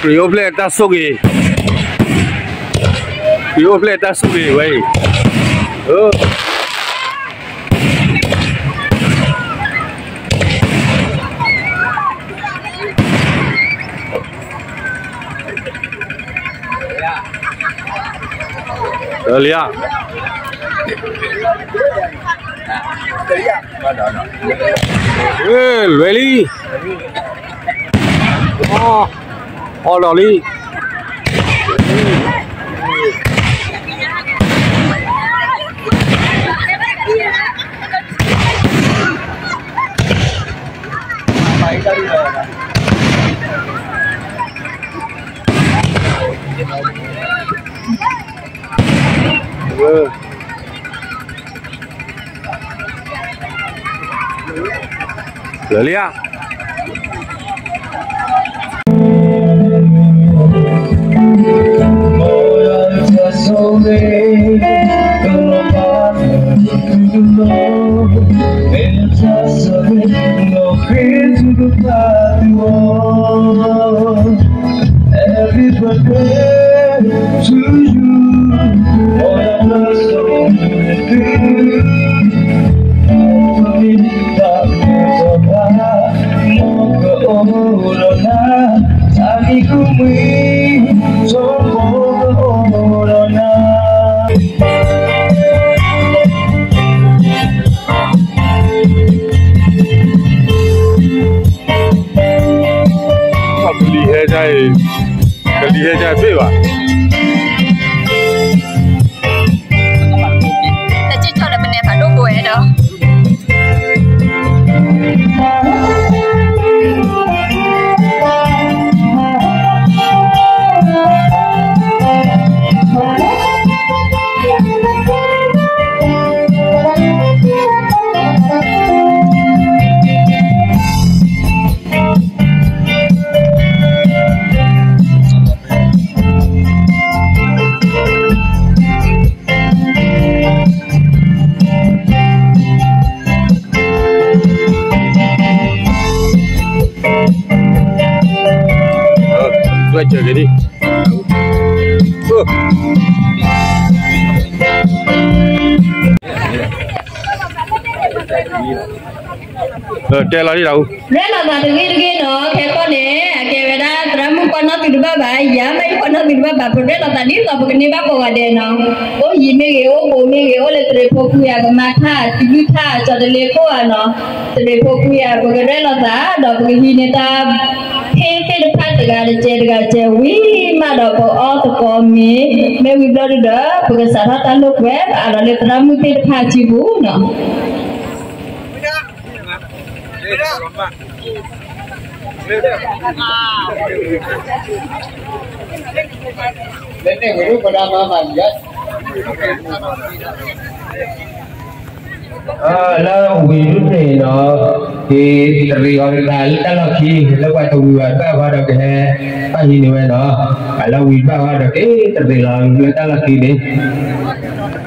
ယအိၣ်ဖျဲၣ်တၢ်ဆိၣ်ဂ့ၤ, ယအိၣ်ဖျဲၣ်တၢ်ဆိၣ်ဂ့ၤဝဲအံၤ, လၢလံဧါ, လွဲလံ, အီၣ်ဒီးလံ. လၢလံဧါ. Happy birthday to you. Kali hé jai, kali hé jai pê wa. တၢ်က့ၤကၠီၣ်လၢပနဲဖးဒိၣ်ဘိဝဲဒီး တဲလီၤဒ်လီၤ. ရဲၣ်လီၤသးတဂ့ၤတဂ့ၤနီၤ, ခဲကီၢ်န့ၣ် အကဲဝဲဒၣ်သရၣ်မုၣ်ပှၤနီၣ်သုတဘၣ်ဘၣ်, ယၤမ့ၢ်ယပှၤနီၣ်သုတဘၣ်ဘၣ်, ပရဲၣ်လီၤသးဒ်သိးပကန့ၢ်ဘၣ်ကိးဂၤဒဲးနီၤ. အိၣ်ယံၤမ့ၢ်ဂ့ၤ, အိၣ်ဘူးမ့ၢ်ဂ့ၤ, အိၣ်လၢသရ့းဖိခွံဧါ, ကမၤထၣ်, သဘုၣ်ထၣ်, ကၠီၤတလ့ကိၣ်ဧါနီၤ, သရ့းဖိခွံဧါ, ပကရဲၣ်လီၤသး ဒီးပကဟံးန့ၢ်တၢ် ဖ့သ့ၣ်တဖၣ်တဂၤတကဲးတဂၤတကဲးဝံၤမးဒီး ပအီၣ်သကိးမ့ၤ, မ့ၢ်ဝံၤဘျီဒုဒီး ပကစးထီၣ်တၢ်လိာ်ကွဲ ပအးဒီးလၢသရၣ်မုၣ်သ့ၣ်တဖၣ်အစုပူၤနီၤ. လၢဝံၤဒုန့ၣ်နီၤ, က့ၤတရံးအီၤတဂၤလၢတၢ်လီၢ်ခံ, လၢပှၤတဝံၤဘၣ်တဘၣ်ဃီဒီးကဟဲ ဘၣ်ဟံးန့ၢ်ဝဲနီၤ, လၢဝံၤတဘၣ်ဃီဒီးက့ၤတရံးလီၤလၢတၢ်လီၢ်ခံန့ၣ်